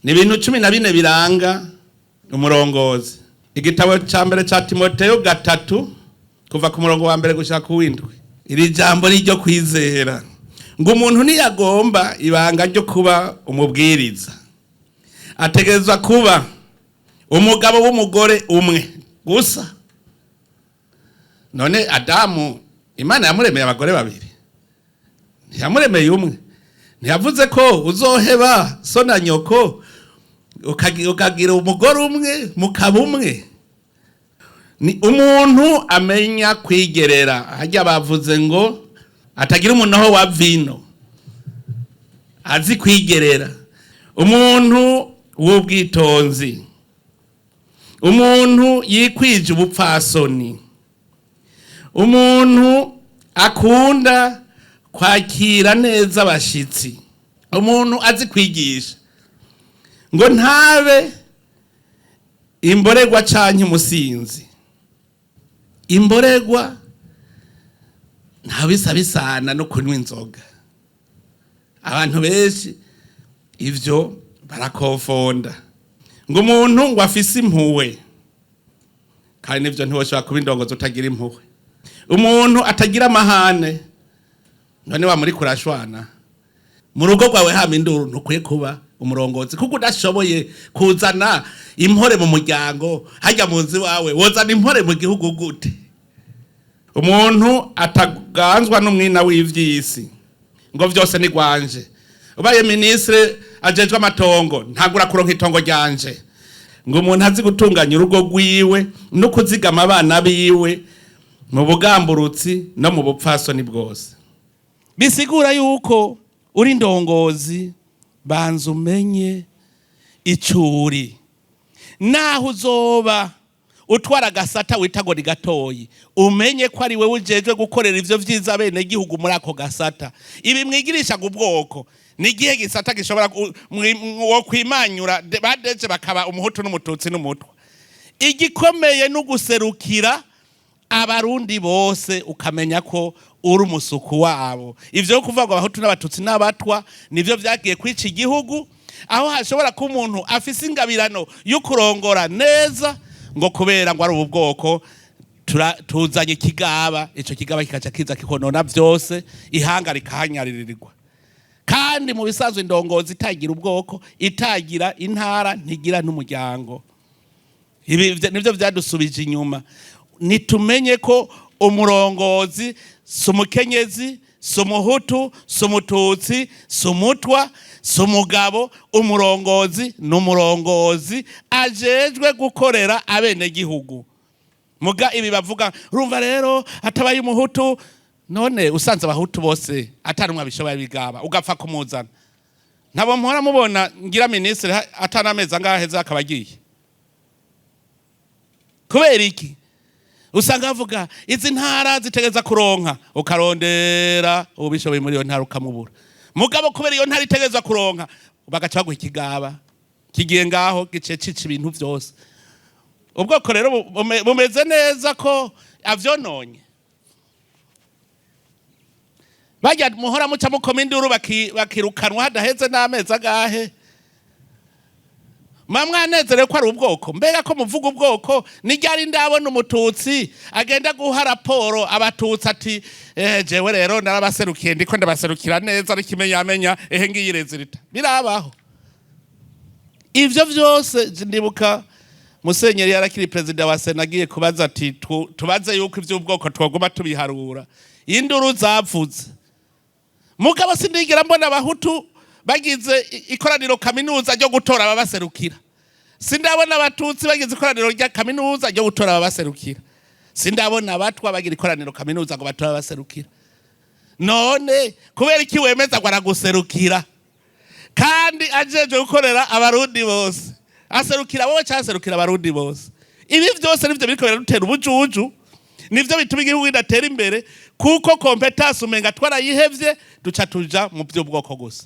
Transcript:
Ni ibintu 14 biranga umurongozi. Igitabo cya mbere cya Timoteyo 3, kuva ku murongo wa mbere gushika ku w'indwi. Iri jambo ni iryo kwizera, ngo umuntu ntiyagomba ibanga ryo kuba umubwiriza ategerezwa kuba umugabo w'umugore umwe gusa. None Adamu Imana yamuremeye abagore babiri? Ntiyamuremeye umwe? Ntiyavuze ko uzoheba so na nyoko ukagira umugore umwe, mukaba umwe? Ni umuntu amenya kwigerera. Hajya bavuze ngo atagira umunoho wa vino, azi kwigerera, umuntu w'ubwitonzi, umuntu yikwije ubupfasoni, umuntu akunda kwakira neza abashitsi, umuntu azi kwigisha, ngo ntabe imborerwa canke umusinzi. Imborerwa nta bisa bisana no kunywa inzoga. Abantu benshi ivyo barakonfonda. Ngo umuntu ngo afise impuhwe, kandi nivyo, ntiwoshobora kuba indongozi utagira impuhwe. Umuntu atagira amahane. None wa muri kurashwana mu rugo rwawe, hama induru, ntukwiye kuba umurongozi, kuko udashoboye kuzana impore mu muryango hajya mu nzu iwawe, wozana impore mu gihugu gute? Umuntu ataganzwa n'umwina w'ivy'isi, ngo vyose ni gwanje. Ubaye minisitiri ajejwe amatongo, ntagura kuronka itongo ryanje. Ngo umuntu azi gutunganya urugo rwiwe no kuzigama abana biwe mu bugamburutsi no mu bupfasoni bwose. Bisigura yuko uri ndongozi, banza umenye icuri naho uzoba utwara agasata wita ngo ni gatoyi, umenye ko ari wewe ujejwe gukorera ivyo vyiza bene gihugu muri ako gasata. Ibi mwigirisha ubwoko, ni igihe gisata gishobora wo kwimanyura badeje bakaba umuhutu n'umututsi n'umutwa. Igikomeye no guserukira abarundi bose, ukamenya ko uri umusuku wabo. Ivyo yo kuvuga ngo abahutu n'abatutsi n'abatwa nivyo vyagiye kwica igihugu, aho hashobora kuba umuntu afise ingabirano yo kurongora neza, ngo kubera ngo ari ubu bwoko tuzanye ikigaba, ico kigaba kikaca kiza kikonona vyose, ihanga rikahanyaririrwa. Kandi mu bisanzwe indongozi itagira ubwoko, itagira intara, ntigira n'umuryango. Ibi nivyo vyadusubije inyuma. Nitumenye ko umurongozi si umukenyezi, si umuhutu, si umututsi, si umutwa, si umugabo. Umurongozi ni umurongozi ajejwe gukorera abenegihugu. Muga ibi bavuga, urumva rero atabaye umuhutu, none usanze abahutu bose atanumwe abishoboye bigaba, ugapfa kumuzana? Ntabo mpora mubona ngira minisitiri atanamezi angahe aheze akaba agiye. Kubera iki? Usanga bavuga izi ntara zitegereza kuronka, ukarondera ubishoboye muri iyo ntara ukamubura. Mugabo kubera iyo ntara itegereza kuronka, bagaca baguha ikigaba kigiye ngaho gice cica ibintu vyose. Ubwoko rero bumeze neza ko avyononye. Bajya muhora muca mukoma induru bakirukanwa hadaheze n'amezi agahe, mwanezerewe ko ari ubwoko. Mbega ko muvuga ubwoko, nijyari ndabona umututsi agenda guha raporo abatutsi ati jewe rero narabaserukiye, ndiko ndabaserukira neza, ariko imenyamenya ehe ngiyi résultat? Birabaho ivyo vyose? Ndibuka musenyeri yarakiri perezida wa sena agiye kubaza ati tubaze yuko ivy'ubwoko twoguma tubiharura. Induru zavuze. Mugabo sindigera mbona abahutu bagize ikoraniro kaminuza ryo gutora ababaserukira. Sindabona abatutsi bagize ikoraniro rya kaminuza ryo gutora ababaserukira. Sindabona abatwa bagira ikoraniro kaminuza ngo batore ababaserukira. None kubera iki wemeza ngo araguserukira kandi ajeje gukorera abarundi bose? Aserukira wowe cyangwa aserukira abarundi bose? Ibi byose nivyo biriko biradutera ubujuju, nivyo bituma igihugu kidatera imbere, kuko compétence umenga twarayihevye, duca tuja mu by'ubwoko gusa.